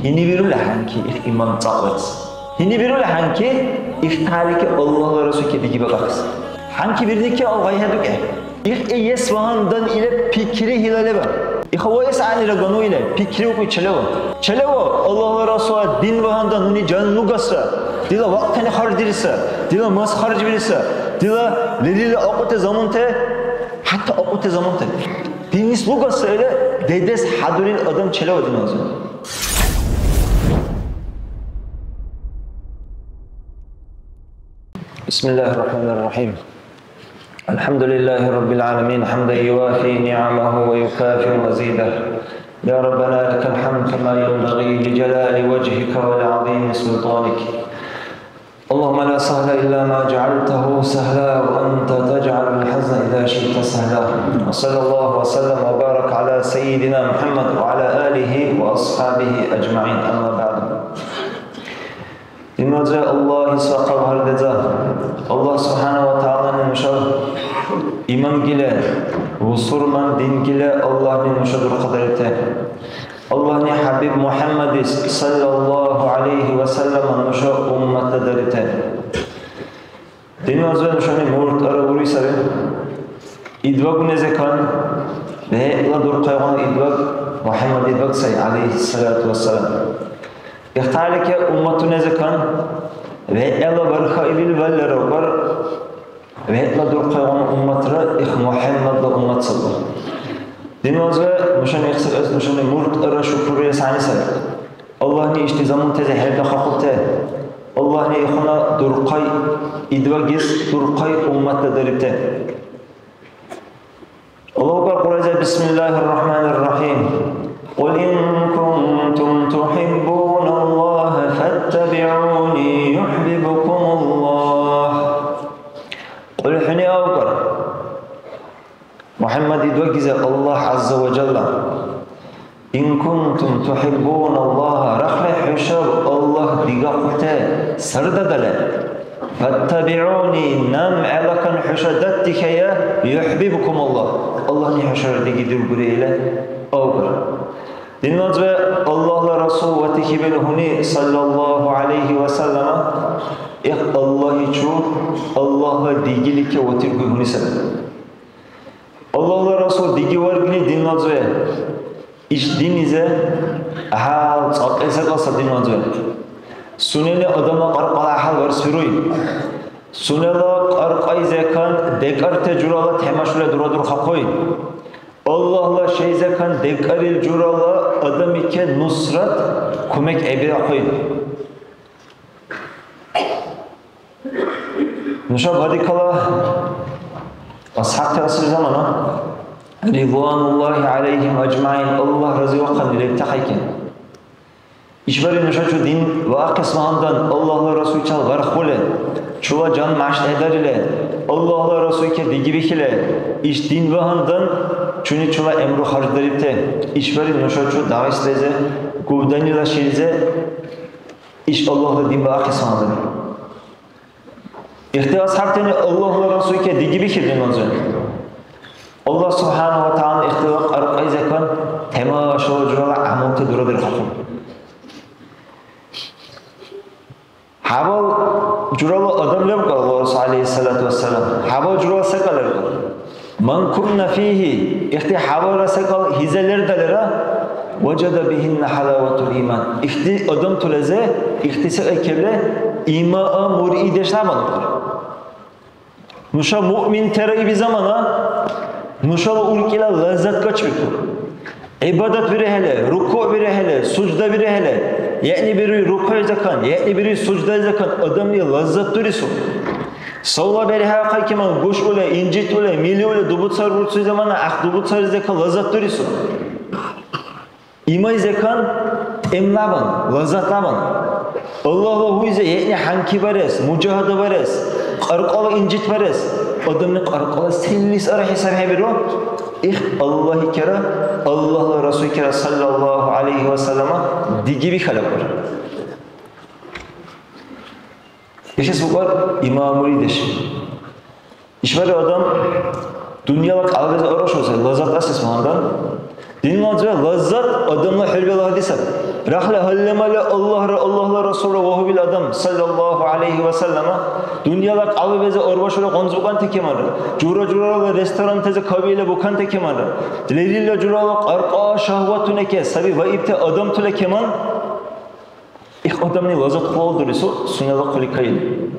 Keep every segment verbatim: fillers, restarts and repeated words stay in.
Гьинибирули хӀянки их иман цӀакьварес. Гьинибирули хӀянки их талики Аллагьла Расулке диги бакӀахъес. ХӀянки бирники алгъай хӀедукӀе. Их иэс багьандан или пикри хӀила леба. Иха ваэс гӀягӀнира гану или пикри укӀуй челева. Челева, Аллагьла Расула дин багьандан нуни жан лугасра, дила вакьтани харждириса, дила мас харжбириса, дила лерилра акьути замунте, хӀятта акьути замунте. Диннис лугасра или дедес хӀядурил адам челева диназир. بسم الله الرحمن الرحيم. الحمد لله رب العالمين، حمدا يوافي نعمه ويكافئ مزيده. يا ربنا لك الحمد كما ينبغي لجلال وجهك ولعظيم سلطانك. اللهم لا سهل إلا ما جعلته سهلا وأنت تجعل الحزن إذا شئت سهلا. وصلى الله وسلم وبارك على سيدنا محمد وعلى آله وأصحابه أجمعين. أما بعد. Динваза Аллагьис вахъав гьардеза. Аллагь субхӀяна ва тагӀялани нушаб иман гила, бусурман дин гила Аллагьли нуша дурхъадарите. Аллагьни ХӀябиб МухӀяммадис, саллаллаху гӀялайхи ва саллям, нуша умматла дарите. Динвазва нушани муртӀара ури саби. Идвагунезекан, бегӀла дурхъайгъуна идваг, МухӀяммад идваг сай, гӀялайхиссалату вассалам. Ихталике умматунезекан, бегӀла бархаилил валлара бар, бегӀла дурхъайгъуна умматра их МухӀяммадла уммат сабра. Динвазва нушани ихсакьес нушани муртӀара шукрурес гӀягӀни сай. Аллагьни ишди замунтази хӀердахъахъубте. Аллагьни ихуна дурхъай, идвагис дурхъай умматла дарибте. Аллагьу акбар, Кьурайза, бисмиллахир рахманир рахим. قل إن كنتم تحبون الله فاتبعوني يحببكم الله. Кьул хӀуни авкар. МухӀяммад идвагиза Аллагь гӀязза ва жалла. إن كنتم تحبون الله, рахли хӀушаб Аллагь дигахъуте сардадале, فاتبعوني, наб гӀелакан хӀуша даттихая, يحببكم الله, Аллагьни хӀушара диги дургури или авгар. Динвазва Аллагьла Расул ватихьибил гьуни, саллаллаху гӀялайхи ва саллама, их Аллагьичу, Аллагьла дигилике ватиргуй гьуни саби. Аллагьла Расул диги варгни динвазва. Иш диннизе гьал цӀакьли секӀал саб динванзур. Сунени адамла кьаркьала гьал варсбируй. Сунела кьаркьайзекан декӀарти журала темашули дурадурхахъуй. Аллагьла шайзекан декӀарил журала адамике нусрат, кумек гӀебирахъуй. Нуша барикалла, асхӀябти асри замана, ридвануллахи гӀялайхим аджмаин, Аллагь разивухъан лебтахъайкен. ИшбархӀи нушачу дин ва ахъес багьандан Аллагьла Расулчил бархули, чула жан мяштӀхӀедарили, Аллагьла Расулке диги бихили, иш дин багьандан чуни чула гӀямру харждарибти. ИшбархӀи нушачу Дагъистайзи, Губданила шилизи, иш Аллагьла дин ва ахъес багьандан. Ихти асхӀябтани Аллагьла Расулке диги бихьиб динванзур. Аллагь субхӀяна ва тагӀяла ихтила кьаркьайзекан тамашала журала гӀямалти дурадерхахъу. ХӀябал журала адам лебкӀа Аллагьла Расул гӀялайхиссалату вассалам. ХӀябал журала секӀал лебкӀа. Ман кунна фигьи, ихти хӀябалра секӀал хӀиза лердалира, важада бигьинна хӀялаватул иман. Ихти адамтулази, ихти секӀайкибли, имаа муръидешла балутир. Нуша муъминтира иби замана, нушала уркӀила лаззат качбикур. ГӀибадат бирехӀели, рукугӀ бирехӀели, сужда бирехӀели, яъни бируй рукугӀ закан, яъни бируй сужда закан адамли лаззат дурису. Савла берхӀя хъайкиман гушули, инжитули, милиули дубуцар бурцуй замана, ахъ дубуцар закан лаззат дурису. Имай закан тӀемлабан, лаззатлабан. Аллагьла гьуйзи яъни хӀянки барес, мужагьада барес, кьаркьала инжит барес, адамли кьаркьала селлис ара хӀисаб хӀебиру? Их Аллагьикира, Аллагьла Расулкира, саллаллаху гӀялайхи ва саллама, диги бихалабур. Ихис букӀар имамуридеш. ИшбархӀи адам дунъяла кьяллизи арашуси лаззат асес багьандан, динланзира лаззат адамла хӀулбала гьади саби. Рахли гьалли-малли Аллагьра, Аллагьла Расулра вагьубил адам, саллаллаху гӀялайхи ва саллама, дунъяла кьялабази арбашули гъунзбукьанти кеманра, жура-журала ресторантази кабиили буканти кеманра, лерилра журала кьаркьа шагьватуни ке саби ваибти адамтула кеман, их адамни лаззат хъула дурису сунела хъули кайили.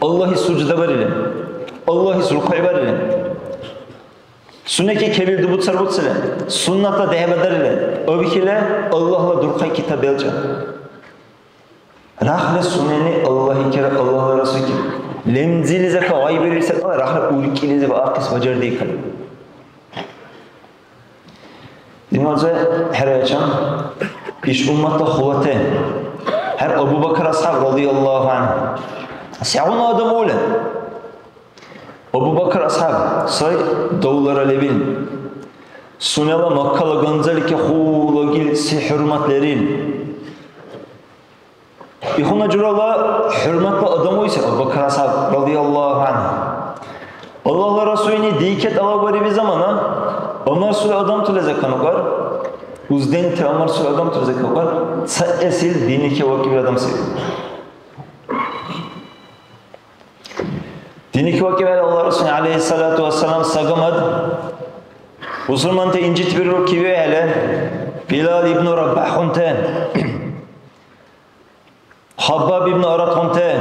Аллагьис сужда барили, Аллагьис рукугӀ барили. Сунеки кебил дубуцар буцили, суннатла дехӀбадарили, абхьили Аллагьла дурхъай китаб белчӀа. Рахли сунени Аллагьикира, Аллагьла Расулкира. Лемзилизиб гъайбирули секӀал, рахли уркӀилизиб ахъес бажардикали. Динваза хӀерайчан, иш умматла хулате. ХӀер Абу Бакр асхӀяб радияллаху анхӀу. Сегъуна адам ули? Абу Бакр асхӀяб сай давлара лебил. Сунела Маккала ганзалике хулагил се хӀурмат лерил. Ихуна журала хӀурматла адам уйси Абу Бакр асхӀяб, радияллаху анхӀу. Аллагьла Расулни дийке тӀалаббариби замана, амарсули адамтули заканукар, узденте амарсули адамтули заканукар, цаэсил диники вакӀибил адам саби. Диники вакӀибхӀели Аллагьла Расулни, гӀялайхиссалату вассалам, сагамад бусурманти инжитбиру кивиухӀели, Билал ибну Рабахунте, Хаббаб ибну Аратхунте,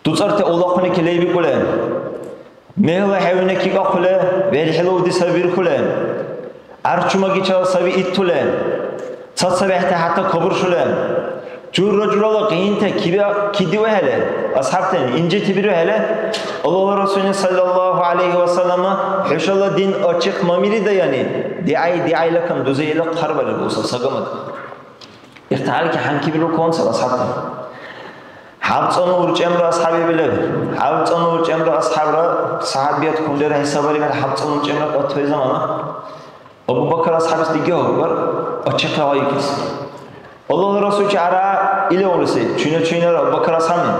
дуцӀарти авлахъуни килайбикӀули, мегьла хӀевне кикахъули, верхӀила уди сабирхьули, гӀярчумагичал саби иттули, цацабехӀти хӀятта кабуршули, жура-журала къиянти киби-, кидиухӀели, асхӀябтани инжити бирухӀели, Аллагьла Расулни, саллаллаху гӀялайхи ва саллама, хӀушала дин ачихъ мамири даяни, дигӀяй-дигӀяйла кам дузаила хъарбариб усал сагамад. Ихтиярли хӀянкибирулхъун саби асхӀябти. ХӀябцӀанну урчӀемра асхӀяби леб. ХӀябцӀанну урчӀемра асхӀябра сахабият кундера хӀисабариб, хӀябцӀанну урчӀемра кьатвай замана. Абу Бакр асхӀябис диги гьавбар, ачихъра гъайикӀес. Аллагьла Расулчи ара или уруси, чуйна-чуйнара Абу Бакр асхӀябни.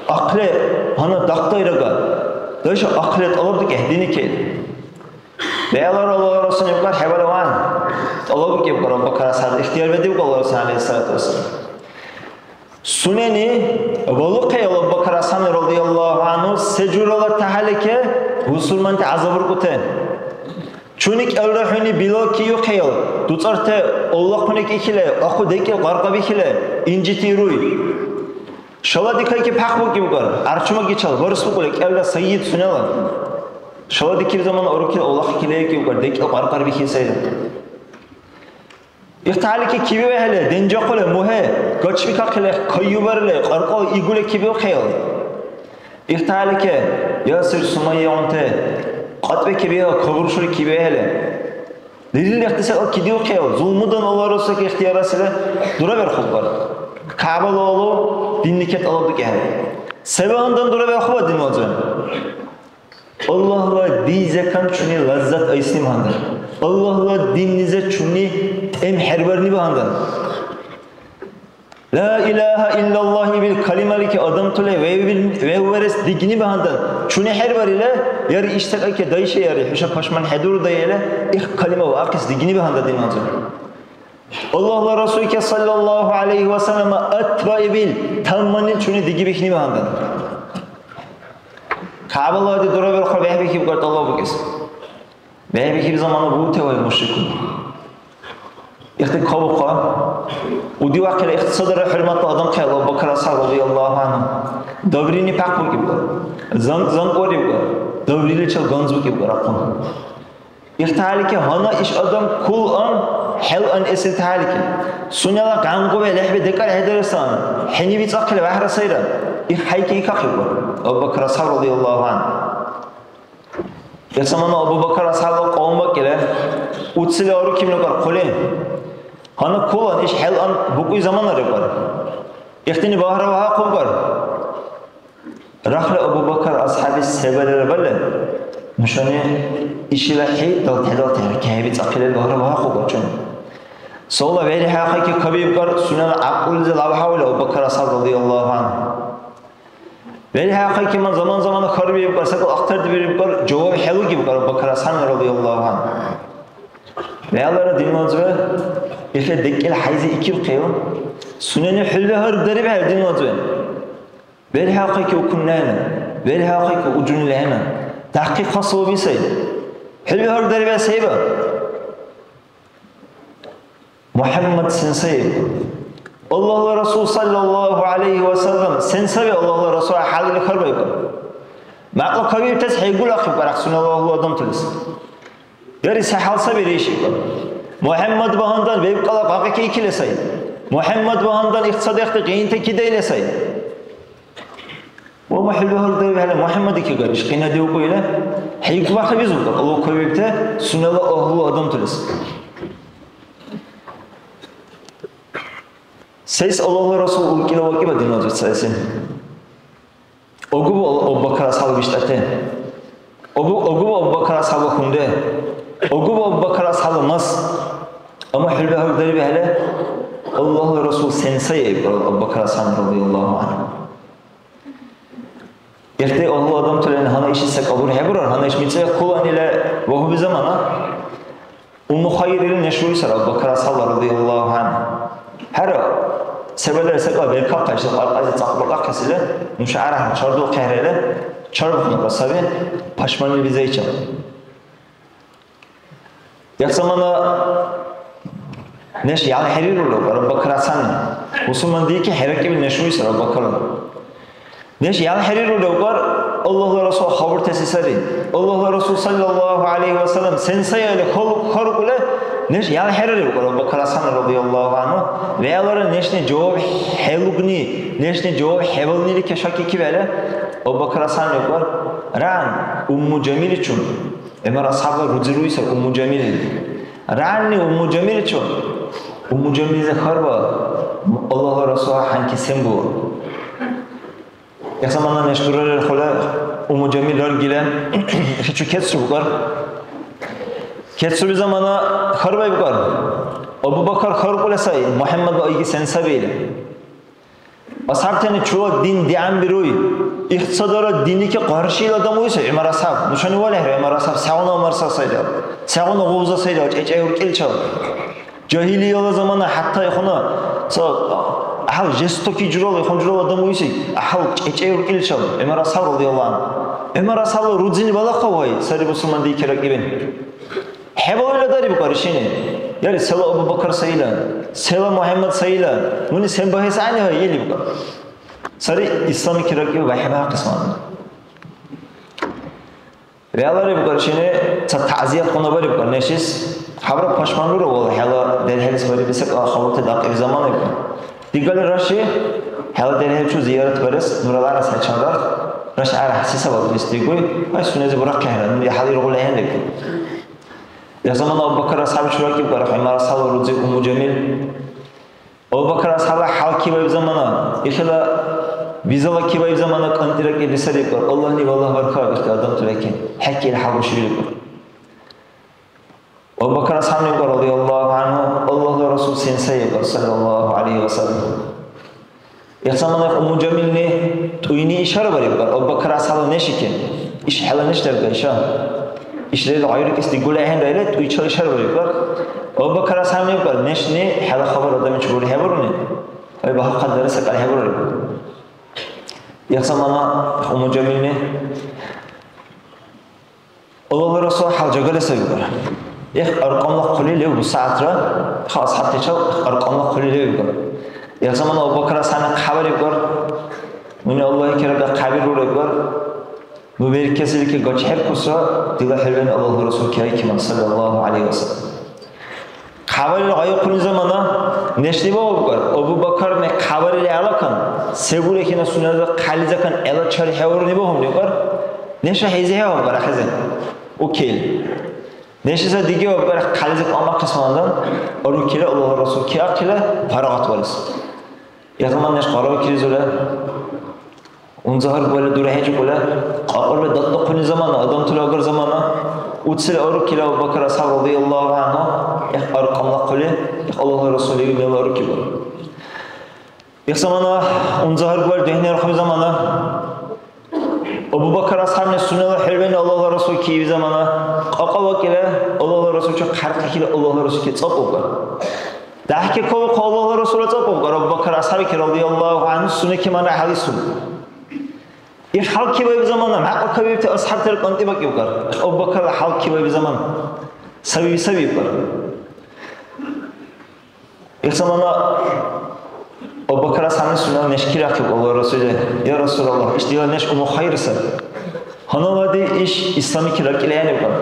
Ахъли гьанна дахъдайрага, дайша ахъли тӀалабдикӀехӀе диники. БегӀлара Аллагьла Расул ибкар хӀебалаван. ТӀалабдикӀибкар Абу Бакр асхӀяб, ихтияр бедибкар Аллагьла Расул, гӀялайхиссалату вассалам. Сунени балухъял Абу Бакр асхӀяб радияллаху анхӀу се журала тахӀялике бусурманти гӀязабуркӀути. Чуни кӀелра хӀуни Билал киухъял, дуцӀарти авлахъуни кихьили, ахъу декӀил къаркъа бихьили, инжитируй. Шала дикайки пяхъбукӀибкар, гӀярчумагичал барсбукӀули кӀелра Сайид сунела. Шала дикиб замана урухкӀи авлахъи килайкибкар, декӀил къаркъар бихьи сайра. Ихталики кибиухӀели, денжахъули, мухӀе, гачбикахъили, кайубарили, къаркъа игули кибиухъял. Ихталики, Ясир Сумайягъунти, кьатӀбикибига кабуршули кибиухӀели. Лерил ихти секӀал кидиухъял, зулмудан Аллагьла Расулка ихтиярасили дураберхъубкӀар. КягӀбала алу, динники тӀалабдикӀехӀе. Се багьандан дураберхъуба динвазан? Аллагьла дин закан чуни лаззат айсни багьандан. Аллагьла диннизи чуни тӀем хӀербарни багьандан. Ла иляха иллаллагь ибил калималики адамтули вевил-, вевверес дигни багьандан. Чуни хӀербарила, яри иш секӀайке дайчи, яри хӀуша пашман хӀедурудая или, их калима ваахъес дигни багьандан диназир. Аллагьла Расулке саллаллаху гӀялайхи ва саллама атбаибил тамманил чуни диги бихни багьандан. КягӀбала ади дураберхъур бехӀбихьибкар тӀалаббукӀес. БехӀбихьиб замана бутевай мушрикун. Ихти кабухъа. Удивахъира ихтисадра хӀурматла адам хӀела Абу Бакр асхӀяб радияллаху анхӀу. Даврини пяхъбукӀибкар. Зан-, занкӀурибкар. Давриличил ганзбукӀибкар ахъун. Ихталики гьанна иш адам кулан, хӀелан эсил талики. Сунела гӀянгъубе лехӀби декӀар хӀедаресан, хӀени вицӀахъили вяхӀра сайра. Их хӀяйки икахъибкар. Абу Бакр асхӀяб радияллаху анхӀу. Ил замана Абу Бакр асхӀябла кьавм бакӀили, уцили арукиб нукар хъули. Гьанна кулан иш хӀелан букӀуй замана рикӀар. Ихтини багьра вагьахъубкӀар. Рахли Абу Бакр асхӀябис се балира балли, нушани ишила хӀи далт-хӀедалти хӀеркехӀебицӀахъили багьра вагьахъубкӀар чуни. Савла вегӀли хӀяхъайки кабиибкӀар, сунела гӀякьлулизи лавхӀявли Абу Бакр асхӀяб радияллаху анхӀу. ВегӀли хӀяхъайкиман заман-замана хьарбиибкӀар, секӀал ахтардибирибкӀар, жаваб хӀелугибкӀар Абу Бакр асхӀябни радияллаху анхӀу. ВегӀлара динванзиван ихъа декӀил хӀяйзи икибхъив? Сунени хӀулби гьаргдарибхӀели динванзиван. БерхӀяхъики укуннайна, берхӀяхъики ужунилайна. Дахъи хасваби сай. ХӀулби гьаргдарибхӀели сайба? МухӀяммад сен сай? Аллагьла Расул саллаллаху гӀялайхи ва саллям сен саби Аллагьла Расул хӀялли хьарбаиб. Мякьла кабибтас хӀейгулахъиб барахъ сунела агьлу адамталис. Яри се хӀял саби рейшикӀа? МухӀяммад багьандан вебкӀала къакъи кикили сай. МухӀяммад багьандан ихцадехъти къиянти кидайли сай. Ва МухӀяммад багьандан вегӀла МухӀяммад икигар иш къинадиукӀуила, хӀейгбархъи бизулра Аллагь кавибти сунела агьлу адамталис. Сейс Аллагьла Расул улкила вакӀиба диназир цаэсил? Огу Абу-, Абу Бакр асхӀябла биштӀати. Огу, огу Абу Бакр асхӀябла хунри. Огу Абу Бакр асхӀябла мас. Амма хӀулби гьаргдарибхӀели, Аллагьла Расул сен сай, иб Абу Бакр асхӀяб радияллаху анхӀу. Ихди агьлу адамтала гьанна иши секӀал дурхӀебурар, гьанна иш мицӀирхъуланила вагьуби замана. Умму Хайр или неш руисар Абу Бакр асхӀябла радияллаху анхӀу. ХӀера, се бедара секӀал беркахъа, ишди кьаркьайзи цӀакьбакьахъес или, нуша гӀяргӀя чардулхъехӀе или, чарбухънакӀа саби, пашманнилизайчи. Ил замана неш ялхӀерирули, Абу Бакр асхӀябни. Мусулман дики хӀеракӀибли неш руисар Абу Бакрла. Неш ялхӀерирули, Аллагьла Расул хабуртеси сари. Аллагьла Расул саллаллаху гӀялайхи ва саллям сен сайхӀели халукь харкьули, неш ялхӀерариб, Абу Бакр асхӀяб радияллаху анхӀу. ВегӀлара нешни жаваб хӀелугни, нешни жаваб хӀебалнили кешакикибхӀели, Абу Бакр асхӀяб викӀар, ран, Умму Жамиличун. ГӀумар асхӀябла рузи руисар Умму Жамил или. Ранни Умму Жамиличу, Умму Жамилизи хьарбаиб, Аллагьла Расул, хӀянки сен бура? Ил замана неш дурарирхъули, Умму Жамил раргили, ихичу кецӀри букӀар. КецӀруби замана хьарбаиб букӀар. Абу Бакр харкьули сай, МухӀяммадла айги сен саби или. АсхӀябтани чула дин дигӀянбируй. Ихцадара динники къаршиил адам уйси ГӀумар асхӀяб. Нушани валехӀе, ГӀумар асхӀяб сегъуна марса сайрал, сегъуна гъуза сайрал, кӀекӀе уркӀиличал. Жагьилияла замана хӀятта ихъуна ца гӀяхӀял жестоки журала, ихъун журала адам уйси, гӀяхӀял кӀекӀе уркӀиличал, ГӀумар асхӀяб радияллаху анхӀу. ГӀумар асхӀябла рудзини балахъа вай, сари бусурман дики ракӀибин. ХӀебалуйла дариб укӀар ишини. Яри села Абу Бакр сайла, села МухӀяммад сайла, нуни сен багьес гӀягӀни гьай, или букӀар. Сари исламики ракӀиб ва хӀебагьахъес ман. ВегӀлариб укӀар ишини, ца тазият къунабариб укӀар нешис, хӀябра пашманбиру вала хӀела дерхӀелис барибси кьа хабурти дакьиб замана иб. Дигали раши, хӀела дерхӀел чу зиярат барес нурала арас хӀечалра, раш гӀяхӀси сабаб дигуй, ай сунези бурахъехӀе, нуни хӀял иргъули ахӀен дигу. Ил замана Абу Бакр асхӀяби чуракиб укӀар, ГӀумар асхӀябла рузи Умму Жамил. Абу Бакр асхӀябла хӀял кибаиб замана, ихила визала кибаиб замана кӀантӀира кӀиби сари укӀар, Аллагьли валлагь баркалла, ихти адамтала ки, хӀекки ил хӀял бушибил укӀар. Абу Бакр асхӀяб викӀар, радияллаху анхӀу, Аллагьла Расул сен сай викӀар, саллаллаху гӀялайхи ва саллям. Ил замана Умму Жамилни тӀуйни ишара бариб укӀар, Абу Бакр асхӀябла неш икен. Иш хӀела неш лебра иша. Иш лерил гъайрикӀес дигули ахӀенра или, тӀуйчила ишара бариб укӀар. Абу Бакр асхӀяб викӀар, нешни хӀела хабар адамичи бурхӀебуруни, ай багьахъаллира секӀал хӀебурар. Ил замана Умму Жамилни Аллагьла Расул хӀял жагали сай викӀар. Эх, аркьамла хъули лев бусягӀятра, ха асхӀябтачил эх, аркьамла хъули лев викӀар. Ил замана Абу Бакр асхӀябни хъябариб укӀар, нуни Аллагьли керада хъябирура викӀар, ну беркесилики гачхӀеркуса, дила хӀервен Аллагьла Расул керайкиман, саллаллаху гӀялайхи ва саллям. Хъябарили гъайухъуни замана, нешли баубкӀар, Абу Бакарни хъябарили гӀелакан, се бурехӀина сунела хъализакан гӀела чархӀеурни багьуни укӀар, неша хӀези хӀевабкӀар ахӀези. Укел. Нешица диги вабкӀар хъализак аммахъес вандан, арукила Аллагьла Расул киахъила парагъатварес. Ил замана неш къарабикилизура. Унза гьаргбарли дурахӀейчикӀули, кьакьурли датӀахъуни замана, адамтала агар замана, уцили арукили Абу Бакр асхӀяб радияллаху анхӀу, эх, аркьамла хъули, эх, Аллагьла Расулли мела арукибар. Эх замана, унза гьаргбарли дехӀнирхъули замана, Абу Бакар асхӀябни сунела хӀербани Аллагьла Расул кииби замана, кьакьа вакӀила Аллагьла Расулчи хъярхъикила Аллагьла Расулки цӀакьубкӀар. ДяхӀкикалухъа Аллагьла Расулра цӀакьубкӀар, Абу Бакар асхӀябики радияллагьу гӀянгьу сунеки мана гьалисур. Ил хӀялкиваиб замана мякьлакавиибти асхӀябтира къантӀи бакӀибкӀар. Абу Бакарла хӀялкиваиб замана саби-сабиибкӀар. Ил замана Абу Бакар асхӀябли сунела неш кирахъиб Аллагьла Расулли: «Я Расулаллагь, иш дила неш Умму Хайр сай. Гьанналади иш исламики ракӀили гӀенибкӀар.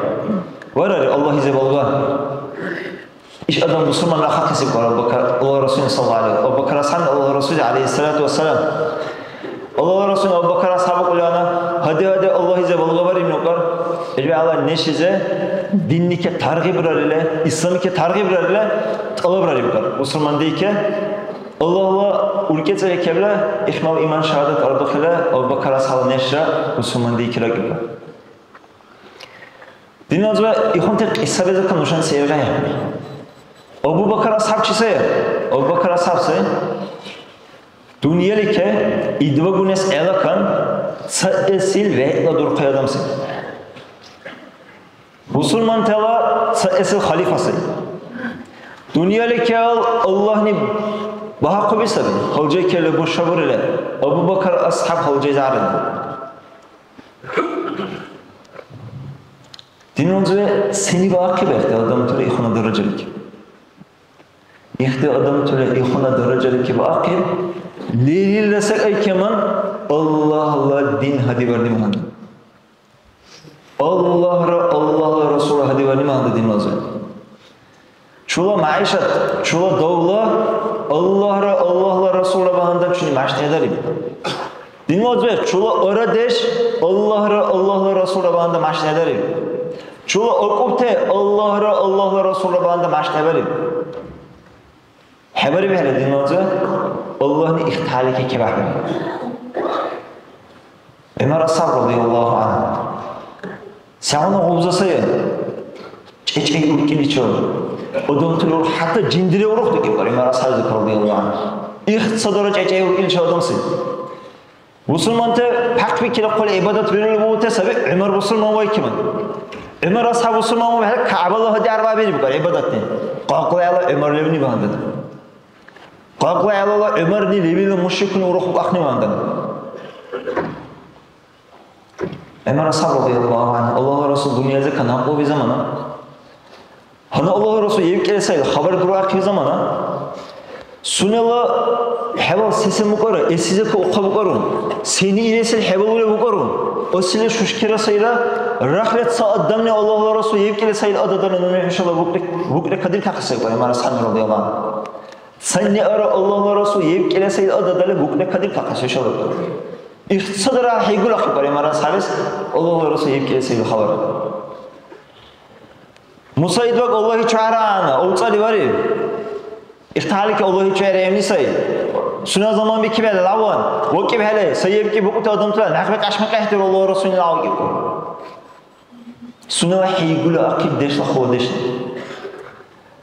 Варари, Аллагьизе балга. Иш адам бусурман рахъахъес ибкӀар Абу Бакар, Аллагьла Расулли саллаллагьу гӀялайгьи». Абу Бакар асхӀябли Аллагьла Расулли, гӀялайгьиссалату вассалам, Аллагьла Расул Абу Бакар асхӀяб кьули ана: «Гьади, гьади, Аллагьизе балга бариб нукьар. ХӀела нешизе динники таргъибрарила, исламики таргъибрарила тӀалабрарибкар. Бусурман дийке, Аллагьла уркӀецӀи кебла, ихмал иман шагьадат ардухила, Абу Бакар асхӀябла нешра бусурман дийки ракӀибкар». Диназва ихунти кьисабизака нушани се иргъехӀе? Абу Бакар асхӀяб чи сая? Абу Бакар асхӀяб сай. Дунъялике идбагунес гӀелакан цаэсил вегӀла дурхъай адам сай. Бусурмантала цаэсил халифа сай. Дунъяликел Аллагьни багьахъуби саби, гьалжайкеле бушабурили, Абу Бакар асхӀяб гьалжайзарни. Динунзиве сени баахъиб ихди адамтала ихуна даражаличи? Ихди адамтала ихуна даражаличи баахъиб, лерилра секӀайкеман Аллагьла дин гьадибарни багьандан. Аллагьра, Аллагьла Расулра гьадибарни багьандан динунзиве. Чула мягӀишат, чула давла Аллагьра, Аллагьла Расулра багьандан чуни мяштхӀедариб. Динла узбе, чула арадеш Аллагьра, Аллагьла Расулра багьандан мяштхӀедариб. Чула акӀубте Аллагьра, Аллагьла Расулра багьандан мяштхӀебариб. ХӀебариб хӀела, динла узбе, Аллагьни ихталики кебяхӀбариб. ГӀумар асхӀяб радияллагьу гӀянгьу. Сегъуна гъубза сая? ЧӀечӀей уркӀиличил. Адамтала ур-, хӀятта жиндира урухдикиб ГӀумар асхӀяб радияллагьу гӀянгьу. Ихцадара чӀечӀей уркӀиличил адам сай. Бусурманти пяхъбикили хъули гӀибадат бирули бути саби, ГӀумар бусурман вайкиман. ГӀумар асхӀяб бусурман вайхӀели, КягӀбала гьади арбабириб ГӀумар гӀибадатни. Къакъла гӀела ГӀумар левни багьандан. Къакъла гӀелала ГӀумарни лебилра мушрикуни урухбулхъни багьандан. ГӀумар асхӀяб радияллагьу гӀянгьу, Аллагьла Расул дунъялизи канахъуби замана. Гьанна Аллагьла Расул евкӀили сайри хабар дурахъиб замана. Сунела хӀябал се-се букӀара, эсизека ухъа букӀару? Сени иресил хӀябал уля букӀару? Осили шушкира сайра, рахли ца адамни Аллагьла Расул евкӀили сайри ададара нуни хӀушала букӀри, букӀри кадиркахъес сайкьа, ГӀумар асхӀяб радияллагьу гӀянгьу. Цанни ара Аллагьла Расул евкӀила сайри ададала букӀна кадиркахъес хӀушала. Ихцадра хӀейгула хабар, ГӀумар асхӀябис Аллагьла Расул евкӀила сайри хабар. Муса идбаг Аллагьичи аргӀяна, авцӀали вариб. Ихталики Аллагьичи аргӀевни сай. Сунела заман бикибхӀели лаван, вакӀибхӀели, сай евкӀи букӀути адамтала някъби кьяшмикьяхӀдиру Аллагьла Расулни лавкӀиб. Сунела хӀейгули ахъибдешла хъуладешли.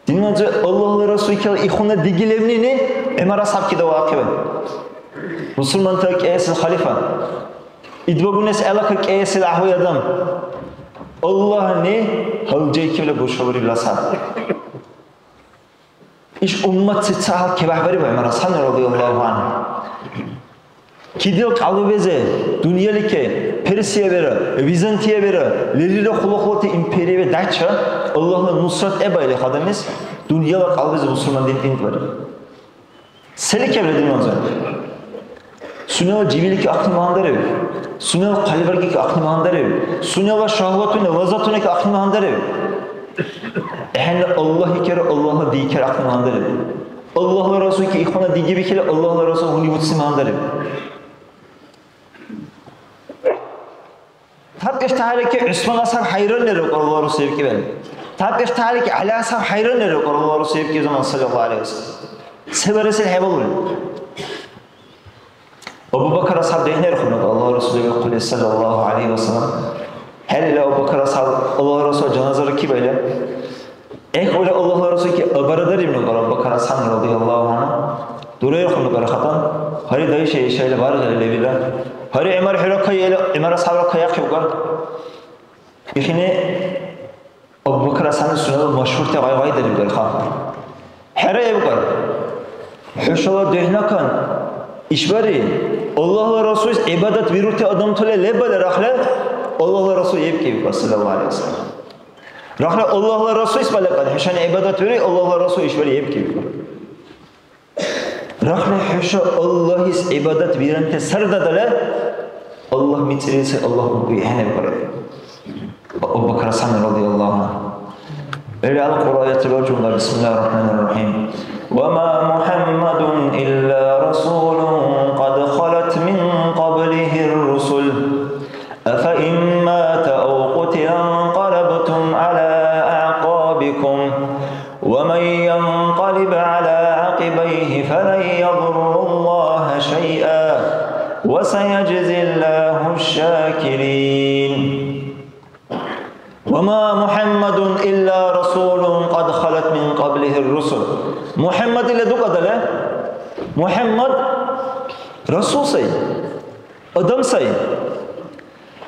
Динна узби, Аллагьла Расул икала ихуна диги лебнини ГӀумар асхӀяб кида ваахъибан. Бусурмантала кӀиэсил халифа. Идбагунес гӀелака кӀиэсил гӀяхӀуй адам. Аллагьни гьалжайкибла бушабарибла сай. Иш уммат сецахӀел кебяхӀбариб ГӀумар асхӀябни радияллагьу гӀянгьу. Кидил кьялубезе, дунъялике, Персия бера, Византия бера, лерилра хъула-хъулати империя бе дайча, Аллагьла нусрат гӀебаили адамлис, дунъяла кьялубезе бусурман дин тӀинтӀбариб. Сели кебра динванза? Сунела живилики ахъни багьандарив? Сунела хъалибаргики ахъни багьандарив? Сунела шагьватуни, лаззатуники ахъни багьандарив? ГӀяхӀялла Аллагь икира, Аллагьла дикира ахъни багьандарив? Аллагьла Расулки ихвана диги бикили, Аллагьла Расул гьуни буцни багьандарив? Тапир тахӀярики ГӀусман асхӀяб хӀяйраннира, Аллагьла Расул ибкӀибхӀели. Тапир тахӀярики ГӀяли асхӀяб хӀяйраннира, Аллагьла Расул ибкӀиб заман, саллаллагьу гӀялайгьи ва саллам. Се баресил хӀебалули? Абу Бакар асхӀяб дехӀнирхъуну, Аллагьла Расул ибкӀули, саллаллагьу гӀялайгьи ва саллам. ХӀерила Абу Бакар асхӀяб Аллагьла Расул жаназара кибайла. ГӀехӀули Аллагьла Расулки абарадарибну Абу Бакар асхӀяб радияллагьу гӀянгьу. Дурайхъуну бархатан. Гьари дайша ишайла баргӀили лебила. Гьари, ГӀумар, хӀура кайэла, ГӀумар асхӀябра кайахъивгар. Ихини Абу Бакр асхӀябни сунела машгьурти гъай-гъай дарибгар, ха. ХӀера, ибгар, хӀушала духӀнакан ишбархӀи Аллагьла Расулис гӀибадат бирути адамтала лебали рахли, Аллагьла Расул ебкӀиб, саллаллаху гӀалайхи ва саллям. Рахли Аллагьла Расулис балакан хӀушани гӀибадат бири, Аллагьла Расул ишбархӀи ебкӀиб. Рахли хӀуша Аллагьис гӀибадат биранти сардадала, Аллагь мицӀирил сай, Аллагь уббуй хӀенебкӀули. Абу Бакр асхӀяб радияллаху анху. Ил ал Кьуръа аятла жумла, бисмиллахир рахманир рахим. وما محمد إلا رسول قد خلت من قبله الرسل أفإن مات أو قتل انقلبتم على أعقابكم ومن ينقلب على عقبيه فلن يضر الله شيئا وسيجزي الله الشاكرين. وما محمد إلا رسول قد خلت من قبله الرسل. МухӀяммад ила дукӀадала? МухӀяммад Расул сай, адам сай.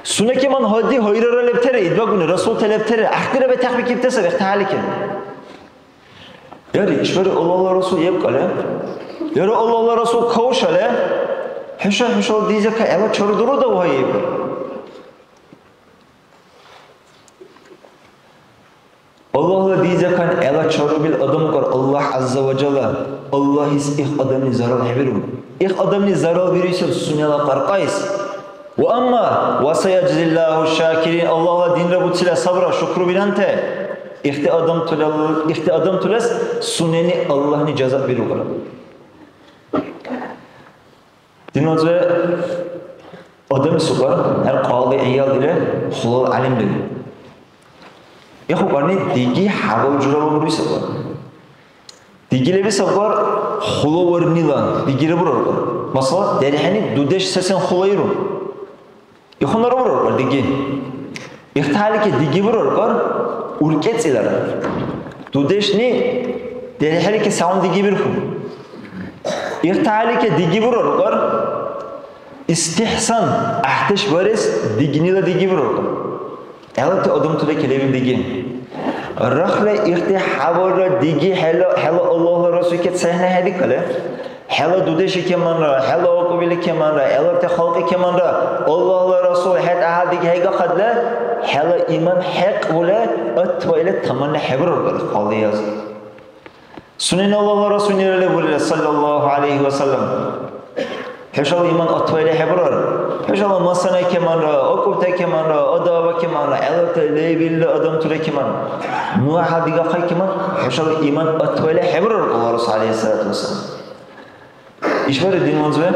Сунекиман гьади гьайрара лебтири, идбагуни Расулти лебтири, гӀяхӀтира бетахъбикибти саби ихтахӀяликен. Яри, ишбархӀи Аллагьла Расул ебкӀале, яра Аллагьла Расул кавшале, хӀуша, хӀушала дизака гӀела чардуру давгьаиб. Аллагьла дизакан гӀела чарубил адам укӀар Аллагь ГӀязза ва Жалла. Аллагьис их адамли зарал хӀебиру. Их адамли зарал бируси сунела кьаркьайс. Ва амма, ва саяжзиллаху шакирин, Аллагьла динра буцила сабра, шукру биранте, ихти адамтулал-, ихти адамтулес сунени Аллагьни жаза бирулра. Динванза адамли сукар, гьар къалли гӀиял дила, хулал гӀялим дила. Ихукарни диги хӀябал журала буруй сабар. Диги леби сабар, хулаварнила дигира бурар. Масала, дерхӀени дудеш сесен хулаиру. Ихунара бурар диги. Ихталики диги бурар, уркӀецӀилара. Дудешни дерхӀелики савун диги бирху. Ихталики диги бурар, истихсан, гӀяхӀдеш барес дигнила диги бурар. ГӀелабти адамтала калевил диги. Рахли ихти хӀябалра диги хӀела, хӀела Аллагьла Расулке цахӀнахӀедикале, хӀела дудеши кеманра, хӀела акӀубили кеманра, гӀелабти халкьи кеманра, Аллагьла Расул, хӀед гӀяхӀял диги хӀейгахъадла, хӀела иман хӀекьула, атваили таманна хӀебурар, хъалияз. Сунени Аллагьла Расулнира лебурира, саллаллаху гӀялайхи ва саллям. ХӀушала иман атвайли хӀебурар. ХӀушала масана кеманра, акӀубта кеманра, адава кеманра, гӀеларта лебилра адамтура кеман. Ну гьалдигахъай кеман, хӀушала иман атвайли хӀебурар, Аллагь Расул, гӀялайхиссалату вассалам. ИшбархӀи динванзиван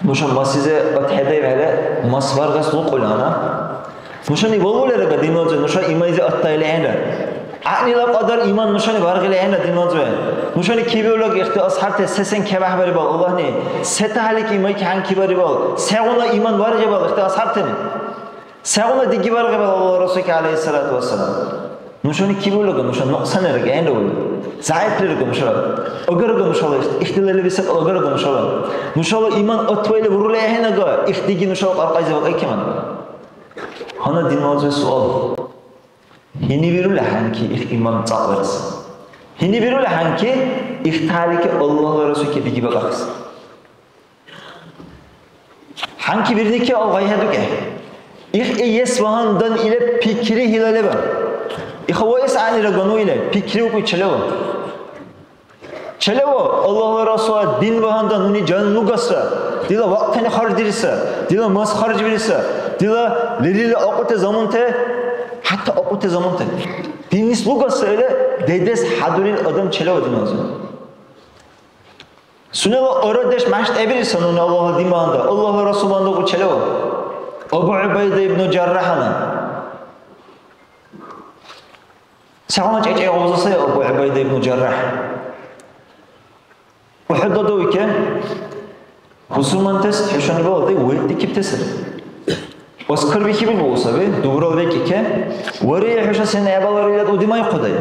нуша масизе атхӀедаибхӀели, мас баргас лукӀули ана. Нушани валулирака динванзиван, нуша имайзи аттаили хӀенра. ГӀягӀнила кьадар иман нушани баргили ахӀенра, динванзиван. Нушани кибиулаг ихти асхӀарти сесен кебяхӀбарибал Аллагьни, се тахӀялик имайки хӀянкибарибал, сегъуна иман баргибал ихти асхӀартани? Сегъуна диги баргибал Аллагьла Расулки, гӀялайхиссалату вассалам? Нушани кибиулага, нуша нукьсанирага ахӀенра ули. ЗягӀиплирага нушала. Агарага нушала ихтилалли бисаб агарага нушала. Нушала иман атвайли бурули ахӀенага, их диги нушала кьаркьайзивал айкиман. Гьанна динванзиван суал. Гьинибирули хӀянки их иман цӀакьбарес? Гьинибирули хӀянки их талики Аллагьла Расулке диги бакӀахъес? ХӀянки бирники алгъайхӀедукӀехӀе. Их иэс багьандан ила пикри хӀила леба? Иха ваэс гӀягӀнира гану ила пикри укӀуй челева? Челева, Аллагьла Расула дин багьандан нуни жан лугасра, дила вакьтани харждириса, дила мас харжбириса, дила лерилра акьути замунте, хӀятта акьути замунте. Диннис лугасра или дедес хӀядурил адам челева диназир. Сунела арадеш мяштӀхӀебириса нуни Аллагьла дин багьандан, Аллагьла Расул багьандан челева. Абу ГӀубайда ибну Жаррахана. Сегъуна кӀекӀегъубза сай Абу ГӀубайда ибну ЖаррахӀ? УхӀудла давике, бусурмантас хӀушани баладай вегӀдикибти сари. Аскар бихибил балу саби, дубурала бекӀике, вари, хӀуша сен гӀебаларилад удимайхъудай.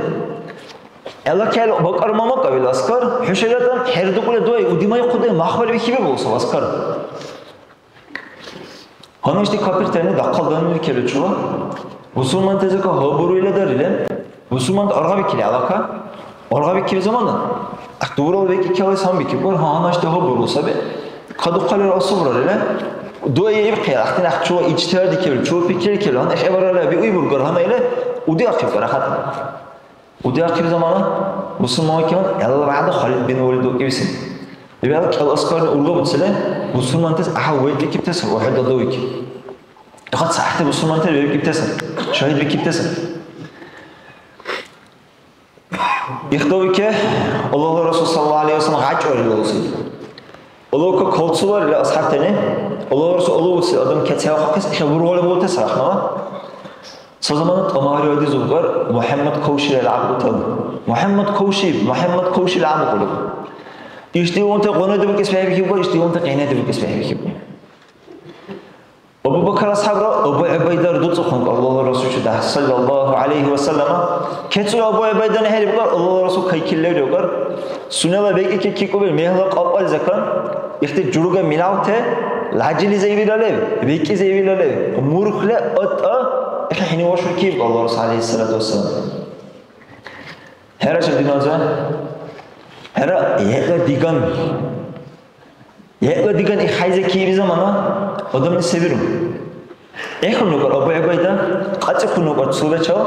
ГӀела кел бакӀар мамакавил аскар, хӀуша илатан хӀердукӀули дуай, удимайхъудай, махбар бихибил балу саб аскар. Гьанна ишди капиртани дахъал данили кебли чула. Бусурмантазика гьабуруйла дарили. Бусурманти аргъабикили алака. Аргъабикили замана. Ахъ дурала бекӀ калес гьанбикиб. Гьанна ишди гьабуру саби. Кадухъалира асубрарили. ДугӀи ибхъи, ахъти нах чула иджтиһади кебли, чула пикри кебли. Гьанна хӀебарали аби уй бургар гьанна или. Уди ахъиб барахъат. Удиахъиб замана бусурман вакилан гӀелла вягӀда Халид бин Валид вакӀибси. Лебял кӀел аскарни ургабуцили, бусурмантас гӀяхӀял вегӀбикибтас ва хӀед далдуикиб. Ихъа цахӀти бусурмантар вебкӀибтас, шагьидбикибтас. Ихтавике, Аллагьла Расул саллаллаху алейхи ва саллям гъачӀварили улси. Алавка калцулар ила асхӀябтани, Аллагьла Расул алавси адам кецяхъахъес иша бургъули бултес рахмала. Ца замана тӀамари адизулгар МухӀяммад Кавшира гӀябдутал. МухӀяммад Кавши, МухӀяммад Кавшира гӀябдукьулиб. Ишдигъунти гъунадибикес бехӀбихьибгар, ишдигъунти къинадибикес бехӀбихьиб. Абу Бакр асхӀябра Абу ГӀубайдар дуцӀухъун Аллагьла Расул чедагь, саллаллаху гӀялайхи ва саллама. КецӀули Абу ГӀубайдани хӀерибгар, Аллагьла Расул кайкили левривгар. Сунела бекӀлики кикуби мегьла кьапӀал закан, ихти журуга милавте, лажили заибила лев, бекӀи заибила лев, мурхли атӀа, ихи хӀини вашуркиб Аллагьла Расул гӀялайхиссалату вассалам. ХӀера, шаб диманза. ХӀера, хӀела диган. ХӀела диган ихайза кииби замана адамли се биру? ЭхӀун нукар Абу ГӀубайда, кьацӀихъун нукар цулбачал,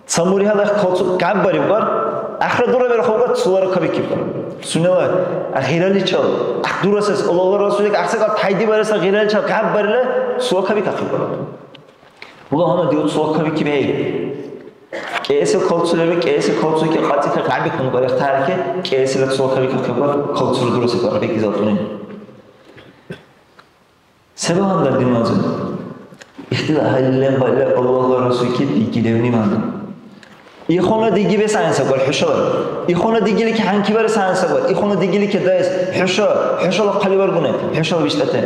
ца мургьяла калцу гӀяббарибгар, ахра дураберхъубгар цулара кабикибгар. Сунела гъираличал, гӀяхӀдурасес, Аллагьла Расулик гӀяхӀсакӀал тайдибаресла гъираличал гӀяббарила цула кабикахъибгар. Ула гьанна диуцула кабикибхӀели. КӀиэсил калцулира, кӀиэсил калцуйки кьацӀика гӀябихъун бархтарики, кӀиэсила цула кабикахъибар калцура дураси бархбекӀ изалтуни. Се багьандан диманзан? Ихтила гьаллен балла Аллагьла Расулки дигилевни мандан. Ихуна диги бес гӀяйнсагвар хӀушала. Ихуна дигилики хӀянкибарес гӀяйнсагвар. Ихуна дигилики даэс хӀуша, хӀушала хъаливаргуна, хӀушала биштӀати.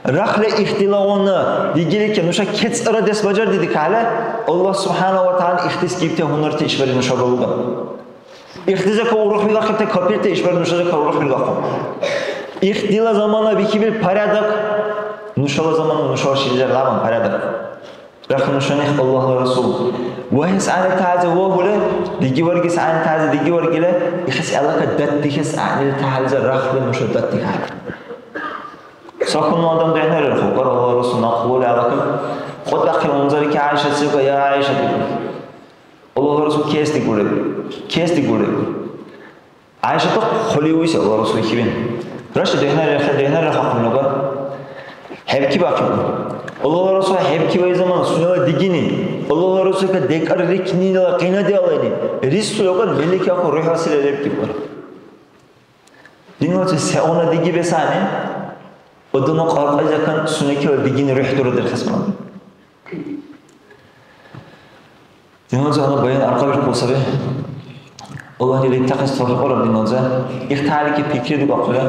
Рахли ихтилагъуна дигилики нуша кецӀра дес бажардидикахӀели, Аллагь субхӀяна ва тагӀяла ихтис гибти гьунарти ишбархӀи нуша балуга. Ихтизака урухбирахъибти капирти ишбархӀи нушазака урухбирахъу. Ихтила замана бихибил порядок нушала замана нушала шилизар лабан порядок. Рахли нушани Аллагьла Расул. Вагьес гӀягӀнитази вагьули, диги варгес гӀягӀнитази диги варгили, ихес гӀелака датдихьес гӀягӀнили тахьализир рахли нуша датдихьахӀели. Ца хьунул адам дехӀнарирхъу, кар Аллагьла Расул, накьлули гӀелака. КьутӀахъи унзалики ГӀяйшат сига, я ГӀяйшат, иб. Аллагьла Расул кес дигули, кес дигули. ГӀяйшата хъули уйси Аллагьла Расул хивин. Раши дехӀнарирхъи, дехӀнарирхъахъули нуга. ХӀебкибяхъиб. Аллагьла Расул хӀебкибай замана сунела дигини. Аллагьла Расулка декӀар рикнила къинадиаллани. Рисули акӀар мелики ахъу рухӀласила лебкиб. Динличи сегъуна диги бесани, адамла кьаркьайзакан сунекила дигини рухӀ дурадерхъес балан. Динлиза гьанна баян аркьабиркула саби. Аллагьли лебтахъес тавфикь бараб динлиза. Ихтарики пикри дубахъули.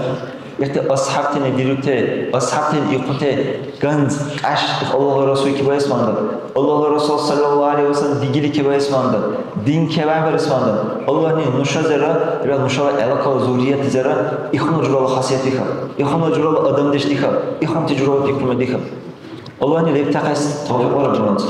Ихти асхӀябтани дирути, асхӀябтани ихъути ганз, кьяш, Аллагьла Расул кибаэс манда. Аллагьла Расул саллаллаху гӀалайхи ва саллям дигили кибаэс манда. Дин кебяхӀбарес манда. Аллагьни нушазира ва нушала гӀелакала зурриятизира ихуна журала хасият диха, ихуна журала адамдеш диха, ихунти журала пикрума диха. Аллагьни лебтахъес тавфикь бараб динлиза.